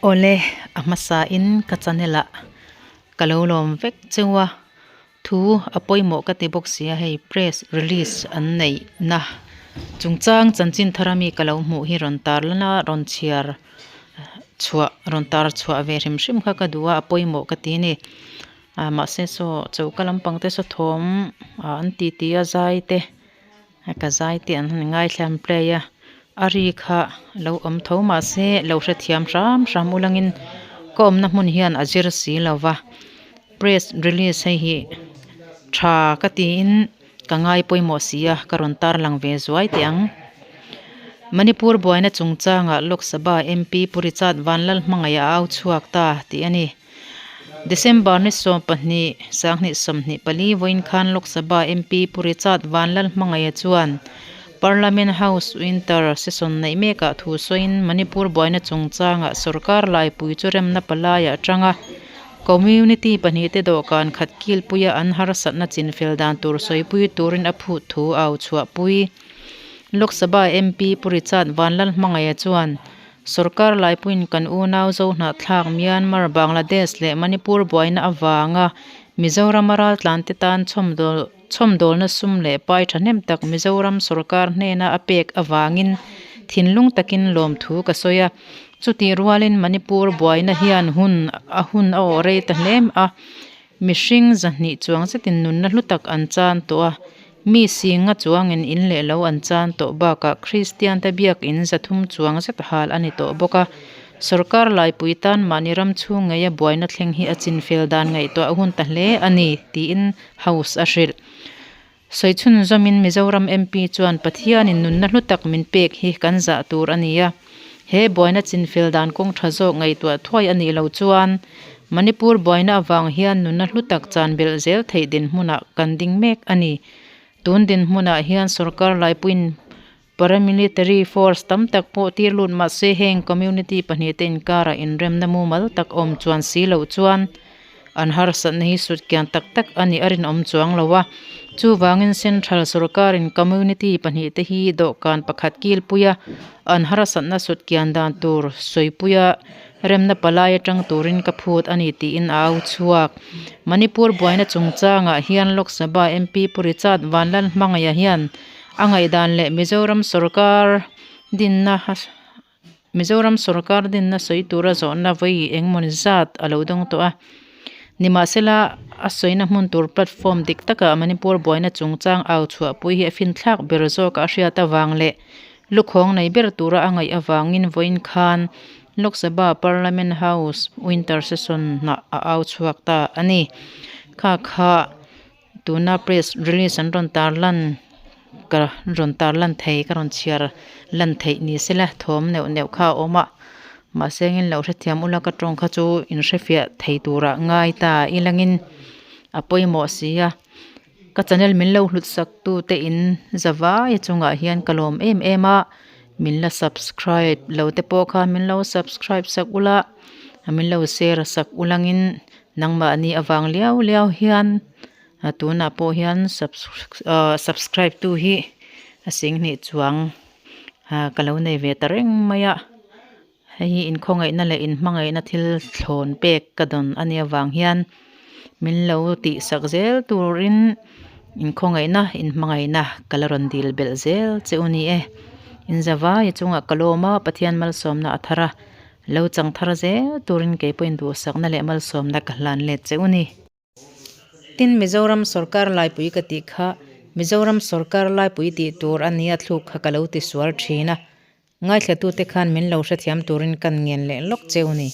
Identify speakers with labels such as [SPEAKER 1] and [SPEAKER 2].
[SPEAKER 1] Awle, a hmasain ka channel ah ka lo lawm vek cheu a, thu a pawimawh ka ti bawk sia hei press release an neih na chungchang chanchin thar ami ka lo hmuh hi rawn tar lan a rawn chhiar chhuah rawn tar chhuah ve hrim hrim kha ka duh a a pawimawh ka ti a ni ah mahse saw choka lampang te saw thawm ah an ti ti a zai te. Ka zai te an han ngaithla an play a, a ri kha lo awm tho mahse lo hrethiam hram hram ulangin ka awmna hmun hian a zir si lo va, press release hei hi tha ka tiin ka ngai pawimawh si a ka rawn tarlang ve zuai teh ang. Manipur buaina chungchangah Lok Sabha MP Pu Richard Vanlalhmangaih a au chhuak ta tih a ni. December ni 12, 2024 vawiin khan Lok Sabha MP Pu Richard Vanlalhmangaia chuan Parliament House Winter Session neih mekah thu sawiin Manipur buaina chungchangah sorkar laipui chu remna palaiah atanga community pahnihte dawhkan khat kilpuia an harsatna chinfel dan tur sawipui turin a phut thu au chhuahpui. Lok Sabha MP Pu Richard Vanlalhmangaia chuan Sorkar laipuiin kan unau Zohnahthlak Myanmar, Bangladesh leh Manipur buaina avanga Mizorama raltlante tan chhawmdawlna sum leh pai thahnem tak Mizoram sorkar hnena a pek avangin thinlung takin lawmthu ka sawi a. Chutih rualin Manipur buaina hian hun a hun a awh rei ta hle a, mihring 200 chuang zetin nunna hlu tak an chan tawh a. Mi singa chuangin in leh lo an chan tawh bakah Kristiante biakin 300 chuang zet hal a ni tawh bawk a. Sorkar laipui tan mahni ram chhung ngeia buaina thleng hi a chinfel dan ngaihtuah a hun ta hle a ni, tiin House a hrilh. Sawichhun zawmin Mizoram MP chuan Pathianin nunna hlu tak min pek hi kan zah tur a ni a. He buaina chinfel dan kawng tha zawk ngaihtuah thuai a nih loh chuan Manipur buaina avang hian nunna hlu tak chan belh zel theih dinhmunah kan ding mek a ni. Tun dinhmunah hian sorkar laipuiin paramilitary force tam tak pawh tir lut mahse heng community pahnihte inkarah inremna mumal tak awm chuan si loh chuan an harsatna hi sutkian tak tak a nih a rinawm chuang lo a. Chuvangin central sorkarin community pahnihte hi dawhkan pakhat kilpuia an harsatna sutkian dan tur sawipuia Remna palai atang turin ka phut a ni tiin a au chhuak. Manipur buaina chungchangah hian Lok Sabha MP Pu Richard Vanlalhmangaia hian a ngaihdan leh Mizoram sorkar dinna Mizoram sorkar dinna sawi tura zawhna vawi engmawni zat a lo dawng tawh a. Nimahsela, a sawina hmun tur platform dik takah Manipur buaina chungchang au chhuahpui hi a finthlak ber zawkah a hriat avang leh Lukhawng nei ber tura a ngaih avangin vawiin khan Lok Sabha Parliament House Winter Session hnah a au chhuak ta a ni. Kha kha tuna press release an rawn tar lan ka rawn tar lan thei ka rawn chhiar lan theih ni sela thawm neuh neuh kha a awm a mahse engin lo hrethiam ula ka tawng kha chu inhrefiah thei turah ngai ta ilangin a pawimawh si a. Ka channel min lo hlut sak tu te in zavai chungah hian ka lawm em em a, min la subscribe lo te pawh khan min lo subscribe sak ula, min lo share sak ulangin nangmahni avang liau liau hian tunah pawh hian subscribe tu hi a singhnih chuang ka lo nei ve ta reng mai a, Hei hi inkhawngaihna leh inhmangaihna thil thlawn pek ka dawn a nih avang hian min lo tihsak zel turin inkhawngaihna inhmangaihna ka la rawn dil belh zel che u ni e. Inzavai chungah ka lawm a, Pathian malsawmna a thar a, lo chang thar zel turin kei pawhin duhsakna leh malsawmna ka hlan let che u ni. Tin, Mizoram sorkar laipui ka tih kha Mizoram sorkar laipui tih tur a nia thluk kha ka lo ti sual thin a. Ngaithlatute khan min lo hrethiam turin kan ngen leh lawk cheu ni.